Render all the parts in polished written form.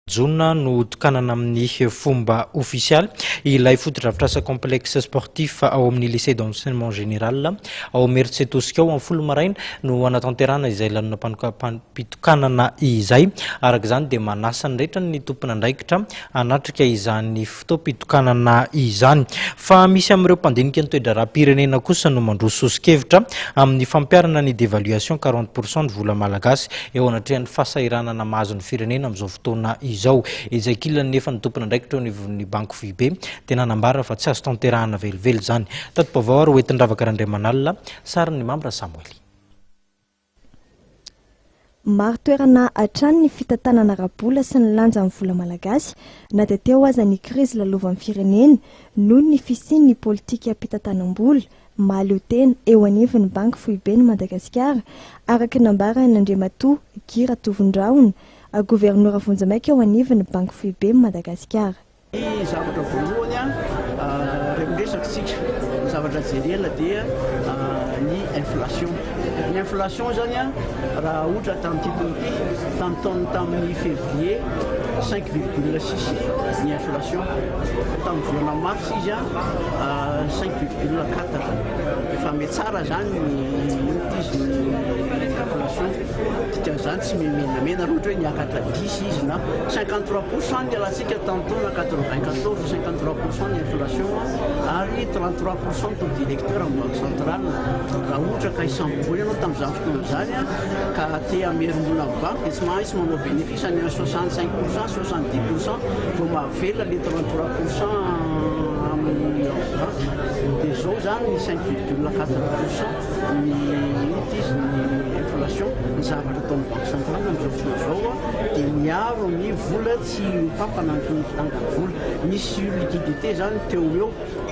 Jona no hotokanana amin'ny fomba ofisialy ilay fotodrafitrasa complexe sportif ao amin'ny lycée d'enseignement général ao Imerintsiatosika ao. Amin'ny 10 maraina no hanatanterahana izay lanonam-pitokanana izay. Araka izany dia manasa ny rehetra ny tompon'andraikitra hanatrika izany fotoam-pitokanana izany. Fa misy amin'ireo mpandinika ny toe-draharaham-pirenena kosa no mandroso soso-kevitra amin'ny fampiharana ny dévaluation 40% ny vola malagasy eo anatrehan'ny fahasahiranana mahazo ny firenena amin'izao fotoana izao. Izay ankilany nefa ny tompon'andraikitra eo anivon'ny banky foibe dia nanambara fa tsy azo tanterahana velively izany. Tati-baovao ary hoentin-dRavaka Randriamanalina, sarin'ny Mambra Samoely. Maro toerana hatrany ny fitantanana ara-bola sy ny lanjan'ny vola malagasy na dia teo aza ny krizy lalovan'ny firenena noho ny fisian'ny politikam-pitantanam-bola mahaleo tena eo anivon'ny Banky Foiben'i Madagasikara, araka ny nambaran'Andriamatoa Guy Ratovondrahona, governora vonjimaika eo anivon'ny Banky Foiben'i Madagasikara. Ny zavatra voalohany raha miresaka isika, ny zavatra jerena dia ny inflation. Ny inflation zany raha ohatra tamin'ity taona ity, tamin'ny taona tamin'ny février 5,6 ny inflation, tamin'ny volana mars izy 5,4. Efa mihatsara zany ny izy ny inflation. Dikan'izany tsy mimenamena raha ohatra hoe niakatra 10 izy na 53% ny alantsika tamin'ny taona 94, 53% ny inflation ary 33% taux directeur amin'ny banque centrale. Raha ohatra ka hisambobola ianao tamin'izany fotoana izany ka te hamerim-bola amin'ny banque dia tsy maintsy manao bénéfice any amin'ny 65%, 70% vao mahavelona le 33% amin'ny banque. Dia izao izany ny 5,4% ny izy ny inflation. Ny zavatra ataon'ny banque centrale amin'izao fotoana izao dia miaro ny vola tsy hopampana ny fitangan'ny vola. Misy liquidité zany teo eo,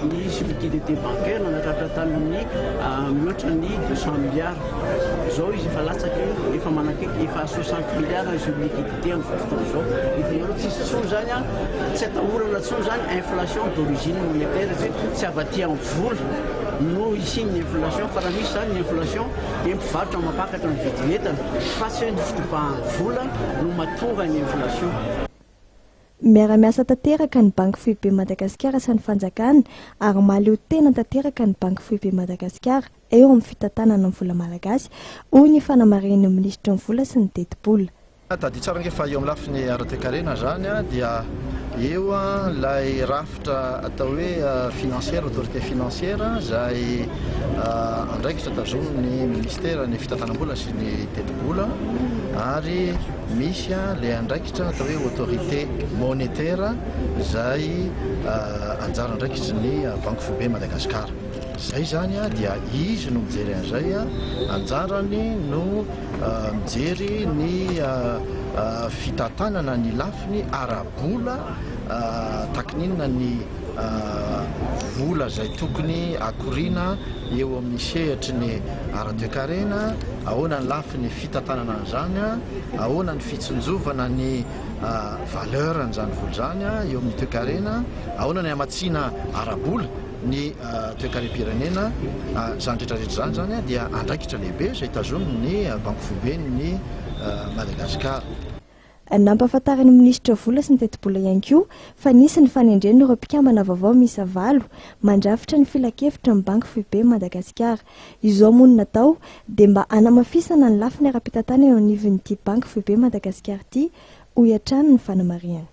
nisy liquidité bancaire nanatratra tany amin'ny mihoatra ny 200 milliards. Izao izy efa latsaka, efa manakaiky efa 60 milliards izy liquidité amin'izao fotoana izao. Hitanareo, tsisy intsony zany, tsy atahorana intsony zany inflation d'origine monétaire, tsy hoe tsy avy aty amin'ny vola no hisian'ny inflation, fa raha misy zany ny inflation dia mpivarotra mampakatra ny vidin'entana fa tsy hoe ny fitobahan'ny vola no mahatonga ny inflation. Miara-miasa tanteraka ny Banky Foibe Madagasikara sy ny Fanjakana ary mahaleo tena tanteraka ny Banky Foibe Madagasikara eo amin'ny fitantanana ny vola malagasy, hoy ny fanamarihan'ny minisitry ny vola sy ny tetibola. Tadidio tsara ange fa eo amin'ny lafiny ara-toekarena izany dia eo ilay rafitra atao hoe financière, autorité financière izay andraikitra tazomin'ny minisiteran'ny fitantanam-bola sy ny tetibola ary misy ilay andraikitra atao hoe autorité monétaire izay anjara andraikitry ny Banky Foibe Madagasikara. Izay izany dia izy no mijery an'izay, anjarany no mijery ny fitantanana ny lafiny ara-bola, takininona ny vola izay tokony akoriana eo amin'ny sehatry ny ara-toekarena, ahoana ny lafiny fitantanana an'izany, ahoana ny fitsinjovana ny valeur an'izany vola izany eo amin'ny toekarena, ahoana ny hamatsiana ara-bola ny toekarem-pirenena. Izany rehetra rehetra izany izany dia andraikitra lehibe izay tazomin'ny Banky Foiben'ny Madagasikara. Nampahafantarin'ny minisitra vola sy ny tetibola ihany koa fa nisy ny fanendrena ireo mpikambana vaovao miisa valo mandrafitra ny filankevitra ny Banky Foibe Madagasikara. Izao moa no natao dia mba hanamafisana ny lafiny ara-pitantanana eo anivon'ity Banky Foibe Madagasikara ity, hoy hatrany ny fanamarihana.